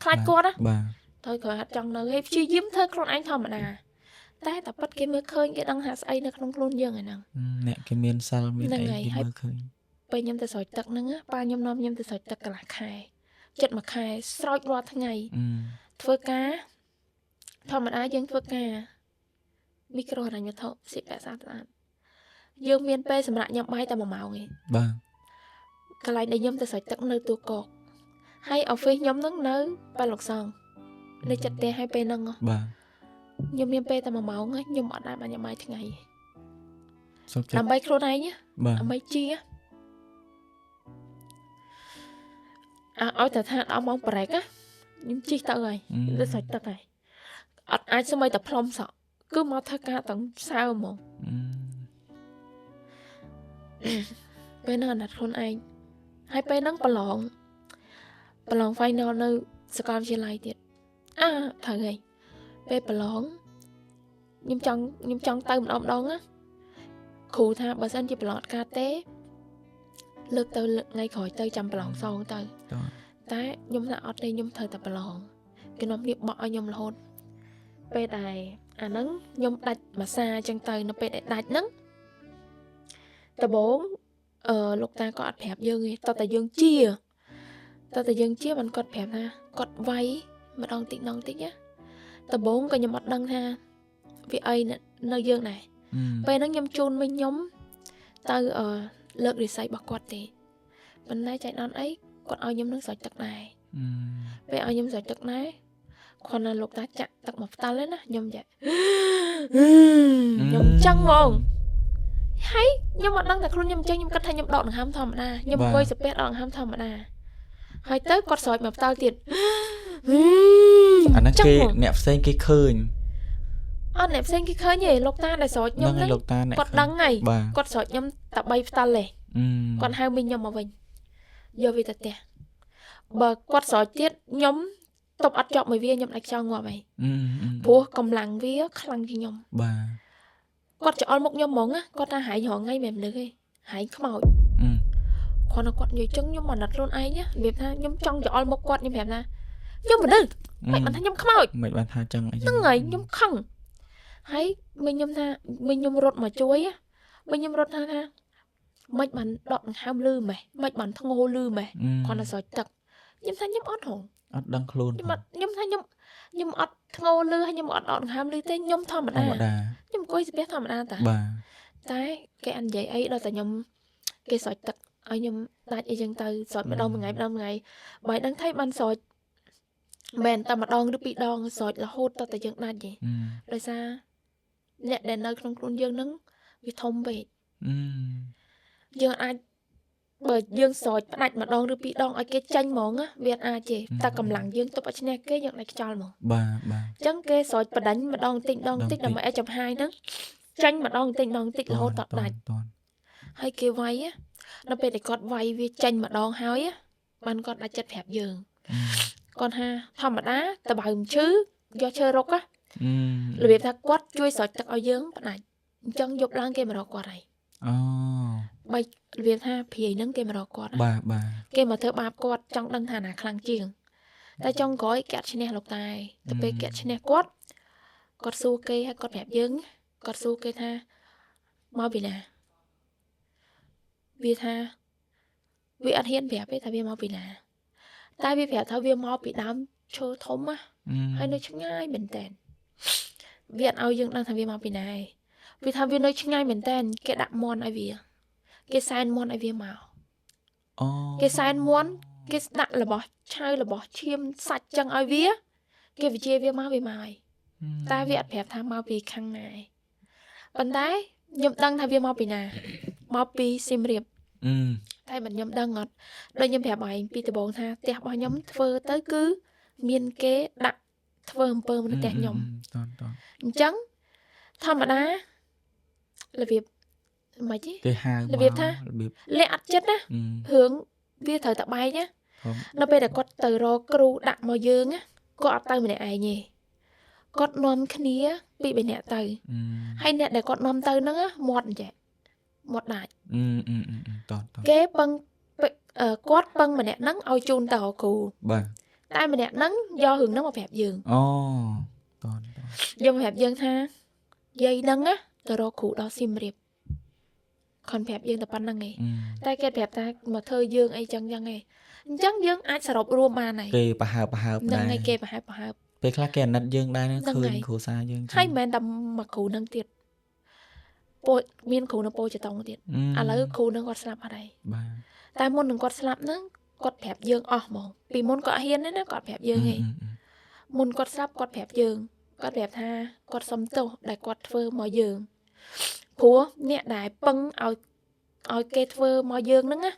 ខ្លាចគាត់ណា បាទ ទៅក្រោយអត់ចង់នៅហើយព្យាយាមធ្វើខ្លួនឯងធម្មតាតែតែប៉ិតគេមើលឃើញគេដឹងថាស្អីនៅក្នុងខ្លួនយើងឯហ្នឹង អ្នកគេមានសិលមាន ហ្នឹង អី ហើយហើយ គេមើលឃើញ ពេលខ្ញុំទៅស្រោចទឹកហ្នឹងណាប៉ាខ្ញុំនាំខ្ញុំទៅស្រោចទឹកកន្លះខែចិត្តមួយខែស្រោចរាល់ថ្ងៃ អឺ ធ្វើការធម្មតាយើងធ្វើការមីក្រូហិរញ្ញវត្ថុស្លៀកពាក់ស្អាតស្អាតយើងមានពេលសម្រាប់ញ៉ាំបាយតែ1ម៉ោងឯង បាទ កន្លែងដែលខ្ញុំទៅស្រោចទឹកនៅទួលគោកហើយ office ខ្ញុំហ្នឹងនៅប៉ាលោកសង្ឃនៅចិត្តផ្ទះហើយពេលហ្នឹងហ៎ បាទ ខ្ញុំមានពេលតែ1ម៉ោងឯងខ្ញុំអត់ដែលបានញ៉ាំបាយថ្ងៃទេ សុខចិត្ត ដើម្បីខ្លួនឯងណា បាទ ដើម្បីជាអើឲ្យតែថាដល់ម៉ោងប្រេកណាខ្ញុំជិះទៅហើយ អឺ ទៅស្រោចទឹកហើយអត់អាចស្មៃតែផ្លុំសក់គឺមកធ្វើការទាំងសើហ្មង អឺ ពេលហ្នឹងអាណិតខ្លួនឯងហើយពេលហ្នឹងប្រឡងប្រឡង final នៅសាកលវិទ្យាល័យទៀតអើត្រូវហើយពេលប្រឡងខ្ញុំចង់ទៅម្ដងម្ដងណាគ្រូថាបើសិនជាប្រឡងអត់កើតទេលើកទៅលើកថ្ងៃក្រោយទៅចាំប្រឡងសងទៅ តោះ តែខ្ញុំថាអត់ទេខ្ញុំត្រូវតែប្រឡងគេនាំគ្នាបក់ឲ្យខ្ញុំរហូតពេលដែលអាហ្នឹងខ្ញុំដាច់មួយសាអញ្ចឹងទៅនៅពេលដែលដាច់ហ្នឹងដំបូងអឺលោកតាក៏អត់ប្រាប់យើងទេតោះតែយើងជាតោះតែយើងជាបានគាត់ប្រាប់ថាគាត់វាយម្ដងតិចម្ដងតិចណាដំបូងក៏ខ្ញុំអត់ដឹងថាវាអីនៅនៅយើងដែរ អឺ ពេលហ្នឹងខ្ញុំជូនមីងខ្ញុំទៅអឺលើករិស័យរបស់គាត់ទេប៉ុន្តែចៃដន្យអីគាត់ឲ្យខ្ញុំនឹងស្រោចទឹកដែរ អឺ ពេលឲ្យខ្ញុំស្រោចទឹកដែរគាត់ណាលោកតាចាក់ទឹកមកផ្តិលឯណាខ្ញុំចាខ្ញុំចឹងហ្មងហើយខ្ញុំអត់ដឹងតែខ្លួនខ្ញុំចឹងខ្ញុំគិតថាខ្ញុំដកដង្ហើមធម្មតាខ្ញុំអង្គុយសាពះដកដង្ហើមធម្មតាហើយទៅគាត់ស្រោចមកផ្តិលទៀត អាហ្នឹងគេ ចឹងហ្មង អ្នកផ្សេងគេឃើញ អត់អ្នកផ្សេងគេឃើញទេលោកតាដែលស្រោចខ្ញុំ ហ្នឹង ហ្នឹង ហើយលោកតាអ្នក គាត់ដឹងហើយ បាទ គាត់ស្រោចខ្ញុំតែ3ផ្តិលទេ អឺ គាត់ហៅមីងខ្ញុំមកវិញយកវាទៅផ្ទះបើគាត់ស្រោចទៀតខ្ញុំទប់អត់ជាប់មួយវាខ្ញុំដាច់ខ្យល់ងាប់ហើយ អឺអឺ ព្រោះកម្លាំងវាខ្លាំងជាងខ្ញុំ បាទ គាត់ច្អល់មុខខ្ញុំហ្មងណាគាត់ថាហែងរងថ្ងៃមិនមែនមនុស្សទេហែងខ្មោច អឺ គាត់ថាគាត់និយាយចឹងខ្ញុំអាណិតខ្លួនឯងណារបៀបថាខ្ញុំចង់ច្អល់មុខគាត់ខ្ញុំប្រាប់ថាខ្ញុំមនុស្សមិនបានថាខ្ញុំខ្មោច មិនបានថាចឹងអីចឹ ហ្នឹងហើយខ្ញុំខឹងហើយមីងខ្ញុំថាមីងខ្ញុំរត់មកជួយណាមីងខ្ញុំរត់ថាថាមិនបានដកដង្ហើមលឺម៉េះមិនបានធ្ងោលឺម៉េះ អឺ គាត់ទៅស្រោចទឹកខ្ញុំថាខ្ញុំអត់ហង អត់ដឹងខ្លួន ខ្ញុំអត់ខ្ញុំថាខ្ញុំខ្ញុំអត់ធ្ងោលឺហើយខ្ញុំអត់ដកដង្ហើមលឺទេខ្ញុំធម្មតា ធម្មតា ខ្ញុំអង្គុយស្ពះធម្មតាតា បាទ តែគេអត់និយាយអីដល់តែខ្ញុំគេស្រោចទឹកឲ្យខ្ញុំដាច់អីចឹងទៅស្រោចម្ដងមួយថ្ងៃម្ដងមួយថ្ងៃបើឲ្យដឹងថៃបានស្រោចមិនមែនតែម្ដងឬពីរដងស្រោចរហូតដល់តែយើងដាច់ទេ អឺ ដោយសារអ្នកដែលនៅក្នុងខ្លួនយើងហ្នឹងវាធំពេក អឺ យើងអាចបើយើងស្រោចផ្ដាច់ម្ដងឬពីរដងឲ្យគេចាញ់ហ្មងណាវាអត់អាចទេតែកម្លាំងយើងទប់ឲ្យឈ្នះគេយើងដាច់ខ្យល់ហ្មង បាទបាទ អញ្ចឹងគេស្រោចបដិញម្ដងតិចម្ដងតិចដើម្បីឲ្យចំហាយហ្នឹងចាញ់ម្ដងតិចម្ដងតិចរហូតដល់ដាច់ តន់ ហើយគេវាយណាដល់ពេលដែលគាត់វាយវាចាញ់ម្ដងហើយណាបានគាត់ដាច់ចិត្តប្រាប់យើងគាត់ថាធម្មតាតបើមិនឈឺយកឈើរុកណា អឺ របៀបថាគាត់ជួយស្រោចទឹកឲ្យយើងផ្ដាច់អញ្ចឹងយប់ឡើងគេមករកគាត់ហើយ អូ បីរបៀបថាព្រាយហ្នឹងគេមករកគាត់ណា បាទបាទ គេមកធ្វើបាបគាត់ចង់ដឹងថាណាខ្លាំងជាងតែចុងក្រោយគេអត់ឈ្នះលោកតាឯងទៅពេលគេអត់ឈ្នះគាត់គាត់សួរគេហើយគាត់ប្រាប់យើងគាត់សួរគេថាមកពីណាវាថាវាអត់ហ៊ានប្រាប់ទេថាវាមកពីណាតែវាប្រាប់ថាវាមកពីដើមឈើធំណា អឺ ហើយនៅឆ្ងាយមែនតើវាអត់ឲ្យយើងដឹងថាវាមកពីណាឯងវាថាវានៅឆ្ងាយមែនតើគេដាក់មន់ឲ្យវាគេសែនមន់ឲ្យវាមក អូ គេសែនមន់គេស្ដាក់របស់ឆៅរបស់ឈាមសាច់ចឹងឲ្យវា គេវិជាវាមកវាមកហើយតែវាអត់ប្រាប់ថាមកពីខាងណាឯងប៉ុន្តែខ្ញុំដឹងថាវាមកពីណាមកពីសៀមរាប អឺ តែមិនខ្ញុំដឹងអត់ដូចខ្ញុំប្រាប់ឯងពីដំបូងថាផ្ទះរបស់ខ្ញុំធ្វើទៅគឺមានគេដាក់ធ្វើអំពើនៅផ្ទះខ្ញុំ តន់តន់ អញ្ចឹងធម្មតារបៀបមិនទេ គេហៅ របៀបថា របៀប លាក់អត់ចិត្តណា អឺ រឿងវាត្រូវតែបែកណា ធំ នៅពេលដែលគាត់ទៅរកគ្រូដាក់មកយើងណាគាត់អត់ទៅម្នាក់ឯងទេគាត់នាំគ្នាពីរបីនាក់ទៅ អឺ ហើយអ្នកដែលគាត់នាំទៅហ្នឹងណាមាត់អញ្ចេះមាត់ដាច់ អឺអឺអឺតន់តន់ គេពឹងគាត់ពឹងម្នាក់ហ្នឹងឲ្យជូនទៅរកគ្រូ បាទ តែម្នាក់ហ្នឹងយករឿងហ្នឹងមកប្រាប់យើង អូតនតន យកមកប្រាប់យើងថាយាយហ្នឹងណាទៅរកគ្រូដល់សៀមរាបខនប្រាប់យើងតែប៉ុណ្្នឹងឯងតែគេប្រាប់ថាមកធ្វើយើងអីចឹងចឹងឯងអញ្ចឹងយើងអាចសរុបរួមបានហើយ គេប្រហើបប្រហើប ហ្នឹង ដែរ ហើយគេប្រហើបប្រហើប ពេលខ្លះគេអាណិតយើងដែរ ហ្នឹង ឃើញ ហើយ គ្រួសារយើងចឹង ហើយមិនមែនតែមកគ្រូហ្នឹងទៀតពោមានគ្រូនៅពោចតុងទៀត អឺ ឥឡូវគ្រូហ្នឹងគាត់ស្លាប់អត់ហើយ បាទ តែមុននឹងគាត់ស្លាប់ហ្នឹងគាត់ប្រាប់យើងអស់ហ្មងពីមុនគាត់ហ៊ានទេណាគាត់ប្រាប់យើងឯង អឺ មុនគាត់ស្លាប់គាត់ប្រាប់យើងគាត់ប្រាប់ថាគាត់សុំទោសដែលគាត់ធ្វើមកយើងព្រោះអ្នកដែលពឹងឲ្យគេធ្វើមកយើងហ្នឹងណា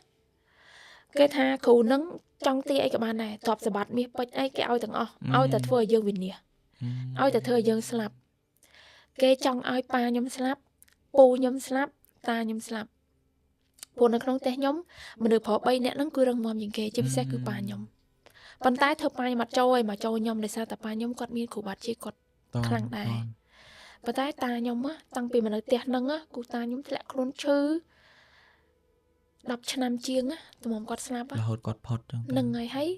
គេថាគ្រូហ្នឹងចង់ទាអីក៏បានដែរទ្រព្យសម្បត្តិមាសពេជ្រអីគេឲ្យទាំងអស់ឲ្យតែធ្វើឲ្យយើងវិនាស អឺ ឲ្យតែធ្វើឲ្យយើងស្លាប់គេចង់ឲ្យប៉ាខ្ញុំស្លាប់ពូខ្ញុំស្លាប់តាខ្ញុំស្លាប់ព្រោះនៅក្នុងផ្ទះខ្ញុំមនុស្សប្រុស3នាក់ហ្នឹងគឺរឹងមាំជាងគេជាពិសេសគឺប៉ាខ្ញុំប៉ុន្តែធ្វើប៉ាខ្ញុំអត់ចូលឯងមកចូលខ្ញុំដោយសារតែប៉ាខ្ញុំគាត់មានគ្រូបាត់ជាគាត់ តន ខ្លាំងដែរ តន ប៉ុន្តែតាខ្ញុំហ៎តាំងពីមកនៅផ្ទះហ្នឹងហ៎គូតាខ្ញុំធ្លាក់ខ្លួនឈឺ10ឆ្នាំជាងហ៎តម្រាំគាត់ស្លាប់ហ៎ រហូតគាត់ផុតចឹងទៅ ហ្នឹងហើយហើយ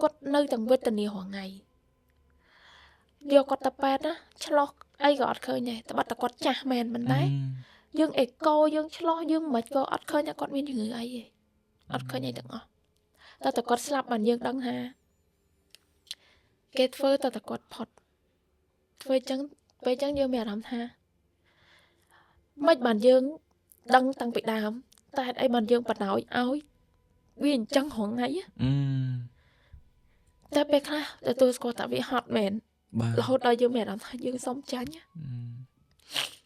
គាត់នៅទាំងវេទនារាល់ថ្ងៃយកគាត់ទៅពេទ្យណាឆ្លោះអីក៏អត់ឃើញដែរត្បិតតែគាត់ចាស់មែនមិនដែរ អឺ យើងអេកូយើងឆ្លោះយើងមិនក៏អត់ឃើញថាគាត់មានជំងឺអីទេអត់ឃើញអីទាំងអស់តើតែគាត់ស្លាប់បានយើងដឹងថាគេធ្វើតើតែគាត់ផុតធ្វើអញ្ចឹងពេលអញ្ចឹងយើងមានអារម្មណ៍ថាមិនបានយើងដឹងតាំងពីដើមតែហេតុអីបានយើងបណ្ដោយឲ្យវាអញ្ចឹងរាល់ថ្ងៃហ៎ អឺ តែពេលខ្លះទទួលស្គាល់ថាវាហត់មែន បាទ រហូតដល់យើងមានអារម្មណ៍ថាយើងសុំចាញ់ អឺ